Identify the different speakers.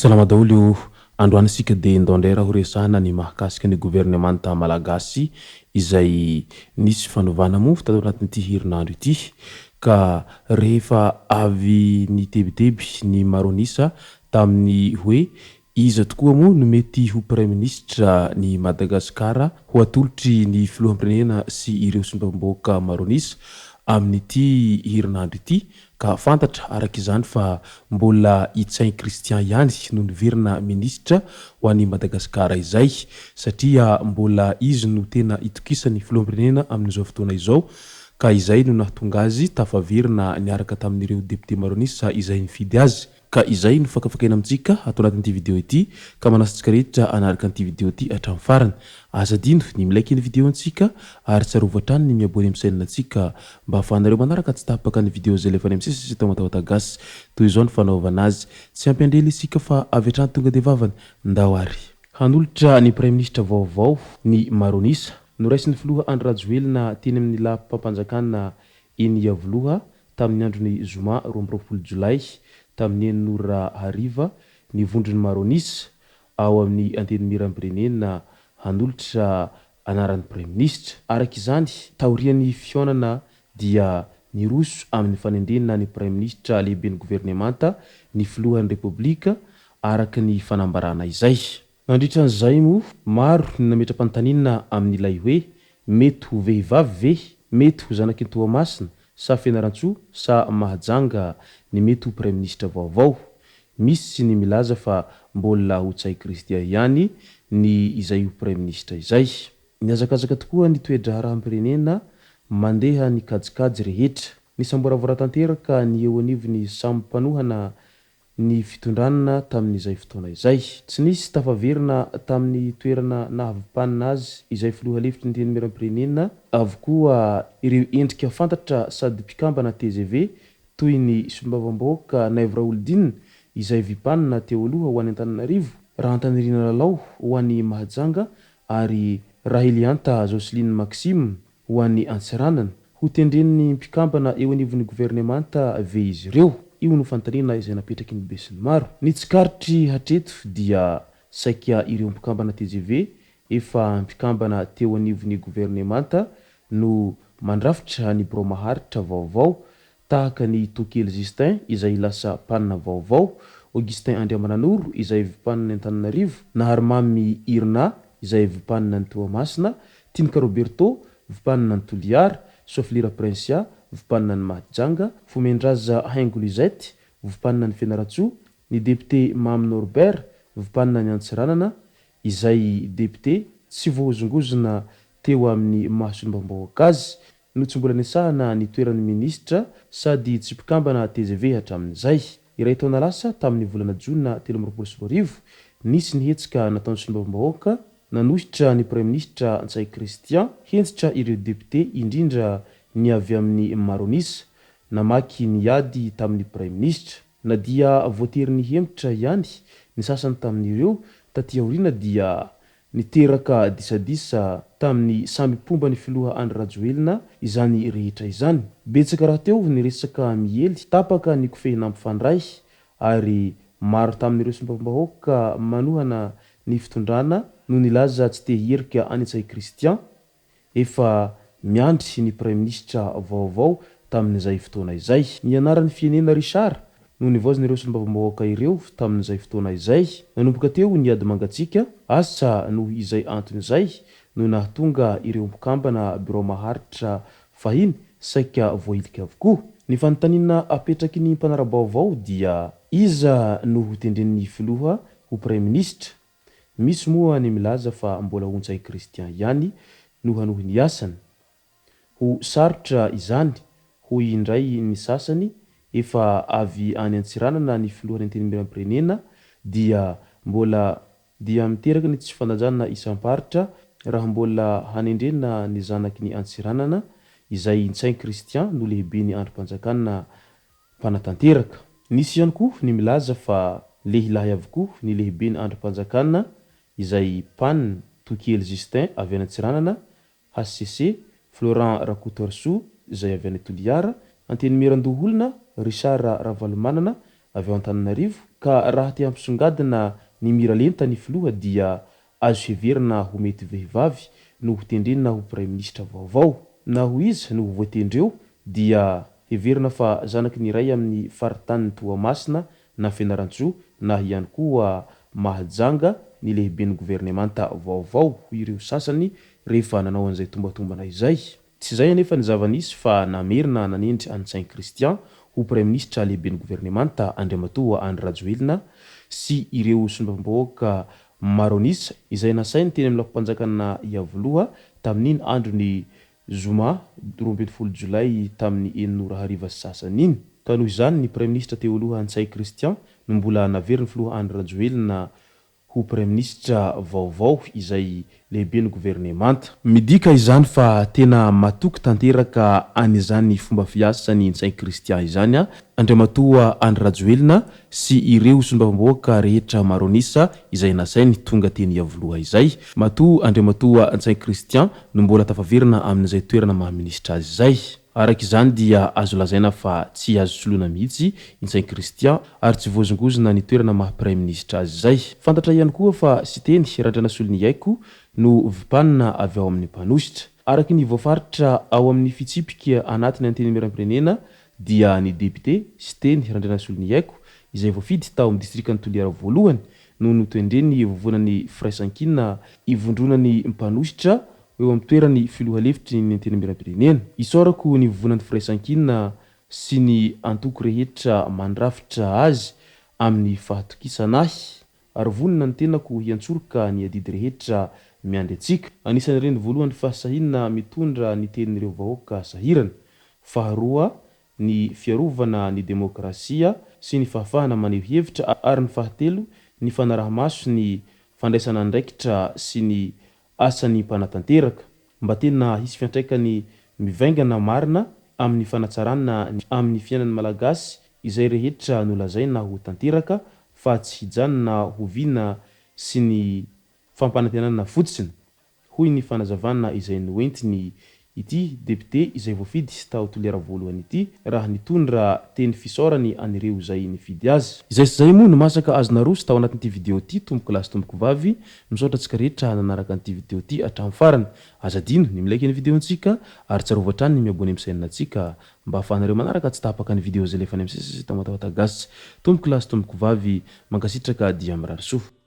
Speaker 1: Salama daholo o! Androany isika dia ndao indray raha horesahana ny mahakasika ny governemanta malagasy izay nisy fanovana moa tato anatin'ity herinandro ity ka rehefa avy nitebiteby ny maro an'isa tamin'ny hoe iza tokoa moa no mety ho praiminisitra ny Madagasikara ho atolotry ny filoham-pirenena sy ireo solombavambahoaka maro an'isa amin'ity herinandro ity ka fantatra araka izany fa mbola i Ntsay Christian ihany no niverina minisitra ho an'i Madagasikara izay satria mbola izy no tena itokisan'ny filoham-pirenena amin'izao fotoana izao ka izay no nahatonga azy tafaverina niaraka tamin'ireo depiote maro an'isa izay nifidy azy. Ka izay no fakafakaina amintsika ato anatin'ity video ity ka manasa antsika rehetra hanaraka an'ity video ity hatramin'ny farany. Aza adino ny mi-like ny video antsika ary tsarovy hatrany ny mi-abonner amin'ny chaîne antsika mba ahafahanareo manaraka tsy tapaka ny video izay alefanay misesy eto Matawata Gasy. Toy izao ny fanaovana azy. Tsy ampy andrely isika fa avy hatrany tonga dia vavany. Ndao ary. Hanolotra ny Praiminisitra vaovao ny maro an'isa. Noraisin'ny Filoha Andry Rajoelina teny amin'ny lapam-panjakana eny Iavoloha tamin'ny andron'ny zoma 22 jolay tamin'ny enina ora hariva ny vondron'ny maro an'isa ao amin'ny Antenimierampirenena hanolotra anaran'ny Praiminisitra. Araka izany, taorian'ny fihaonana dia niroso amin'ny fanendrena ny Praiminisitra lehiben'ny governemanta ny Filohan'ny Repoblika araka ny fanambarana izay. Nandritra an'izay moa, maro ny nametra-panontaniana amin'ilay hoe mety ho vehivavy ve, mety ho zanak'i Toamasina sa Fianarantsoa sa Mahajanga ny mety ho Praiminisitra vaovao. Misy ny milaza fa mbola ho Ntsay Christian ihany ny izay ho Praiminisitra izay. Nihazakazaka tokoa ny toe-draharaham-pirenena, mandeha ny kajikajy rehetra. Nisamboaravoara tanteraka ny eo anivon'ny samy mpanohana ny fitondrana tamin'izay fotoana izay. Tsy nisy tafaverina tamin'ny toerana naha-vmpanina azy izay filoha lefitry ny Antenimierampirenena avokoa ireo endrika fantatra sady mpikambana tgv toy ny solombavambahoaka Naivo Raholdina izay vmpanina teo aloha ho any Antananarivo, Rahantanirina Lalao ho any Mahajanga ary Rahelianta Jocelyne Maxime ho an'i Antsiranana. Ho tendren'ny mpikambana eo anivon'ny governemanta ve izy ireo? Io no fanontaniana izay napetraky ny besinimaro. Ny tsikaritry hatreto dia saika ireo mpikambana tgv efa mpikambana teo anivon'ny governemanta no mandrafitra ny birao maharitra vaovao tahaka an'i Tokely Justin izay lasa mpanina vaovao, Augustin Andriamananoro izay vmpanina Antananarivo, Naharimamy Irna izay vmpanina any Toamasina, Tinika Roberto vmpanina any Toliara, Soafilira Princia vmpanina any Mahajanga, Fomendraza Haingo Lisette vmpanina any Fianarantsoa, ny depiote Mamy Norbert vmpanina any Antsiranana izay depiote tsy voahozongozona teo amin'ny maha solombavambahoaka azy no tsy mbola nisahana ny toeran'ny minisitra sady tsy mpikambana tgv hatramin'izay. Iray taona lasa, tamin'ny volana jona 2023, nisy ny hetsika nataon'ny solombavambahoaka nanohitra ny praiminisitra Ntsay Christian, hentitra ireo depiote indrindra ny avy amin'ny maro an'isa, namaky ny ady tamin'ny praiminisitra. Na dia voatery nihemotra ihany ny sasany tamin'ireo taty aoriana dia Niteraka disadisa tamin'ny samy mpomba ny filoha Andry Rajoelina izany rehetra izany. Betsaka rahateo ny resaka miely, tapaka ny kofehy nampifandray ary maro tamin'ireo solombavambahoaka manohana ny fitondrana no nilaza tsy te hierika any Ntsay Christian. Efa miandry ny praiminisitra vaovao tamin'izay fotoana izay. Ny anaran'i Fienena Richard no nivaozin'ireo solombavambahoaka ireo tamin'izay fotoana izay. Nanomboka teo ny ady mangatsiaka, asa noho izay antony izay no nahatonga ireo mpikambana birao maharitra fahiny saika voahilika avokoa. Ny fanontaniana apetraky ny mpanara-baovao dia iza no hotendren'ny filoha ho praiminisitra? Misy moa ny milaza fa mbola ho Ntsay Christian ihany no hanohy ny asany. Ho sarotra izany, hoy indray ny sasany, efa avy any Antsiranana ny filohan'ny Antenimierampirenena dia mbola dia miteraka ny tsy fandanjana isam-paritra raha mbola hanendrena ny zanaky ny Antsiranana izay Ntsay Christian no lehiben'ny andrim-panjakana mpanatanteraka. Nisy ihany koa ny milaza fa lehilahy avokoa ny lehiben'ny andrim-panjakana izay Pan Tokely Justin avy any Antsiranana, hcc, Florent Rakotoarisoa izay avy any Toliara, Antenimierandoholona Richard Ravalomanana avy ao Antananarivo ka raha te hampisongadina ny miralenta ny filoha dia azo heverina ho mety vehivavy no hotendrena ho praiminisitra vaovao. Na ho iza no ho voatendry eo dia heverina fa zanaky ny iray amin'ny faritanin'i Toamasina na Fianarantsoa na ihany koa Mahajanga ny lehiben'ny governemanta vaovao hoy ireo sasany rehefa nanao an'izay tombatombana izay. Tsy izay anefa ny zava-nisy fa namerina nanendry an'i Ntsay Christian ho praiminisitra lehiben'ny governemanta Andriamatoa Andry Rajoelina sy ireo solombavambahoaka maro an'isa izay nasainy teny amin'ny lapam-panjakana Iavoloha tamin'iny andron'ny zoma 12 jolay tamin'ny enina ora hariva sy sasany iny. Ka noho izany ny praiminisitra teo aloha Ntsay Christian no mbola naverin'ny filoha Andry Rajoelina ho praiminisitra vaovao izay lehiben'ny governemanta. Midika izany fa tena matoky tanteraka an'izany fomba fiasan'i Ntsay Christian izany Andriamatoa Andry Rajoelina sy ireo solombavambahoaka rehetra maro an'isa izay nasainy tonga teny Iavoloha izay. Matoa Andriamatoa Ntsay Christian no mbola tafaverina amin'izay toerana maha minisitra azy izay. Araka izany dia azo lazaina fa tsy azo soloina mihitsy i Ntsay Christian ary tsy voazongozona ny toerana maha praiminisitra azy izay. Fantatra ihany koa fa Siteny Randrianasoloniaiko no vmpanina avy ao amin'ny mpanohitra. Araka ny voafaritra ao amin'ny fitsipika anatin'ny Antenimierampirenena dia ny depiote Siteny Randrianasoloniaiko izay voafidy tao amin'ny distrikan'i Toliara voalohany no notendren'ny Vovonan'ny Firaisankina ivondronan'ny mpanohitra ho eo amin'ny toeran'ny filoha lefitry ny Antenimierampirenena. Isaorako ny Vovonan'ny Firaisankina sy ny antoko rehetra mandrafitra azy amin'ny fahatokisana ahy ary vonona ny tenako hiantsoroka ny adidy rehetra miandry antsika. Anisan'ireny voalohany fahasahiana mitondra ny tenin'ireo vahoaka sahirana. Faharoa ny fiarovana ny demokrasia sy ny fahafahana maneho hevitra ary ny fahatelo ny fanaraha-maso ny fandraisana andraikitra sy ny asan'ny mpanatanteraka. Mba tena hisy fiantraikany mivaingana marina amin'ny fanatsarana ny amin'ny fiainan'ny Malagasy izay rehetra nolazaina ho tanteraka fa tsy hijanona ho vina sy ny fampanantenana fotsiny, hoy ny fanazavana izay noentiny ity depiote izay voafidy tao Toliara voalohany ity raha nitondra teny fisaorany an'ireo izay nifidy azy. Izay sy izay moa no masaka azo naroso tao anatin'ity video ity tompoko lahy sy tompoko vavy, misaotra antsika rehetra nanaraka an'ity video ity hatramin'ny farany. Aza adino ny mi-like ny video-ntsika ary tsarovy hatrany ny mi-abonner amin'ny chaîne-ntsika mba ahafahanareo manaraka tsy tapaka ny video izay alefanay misesy eto Tamatave Gasy. Tompoko lahy sy tompoko vavy, mankasitraka dia mirary soa.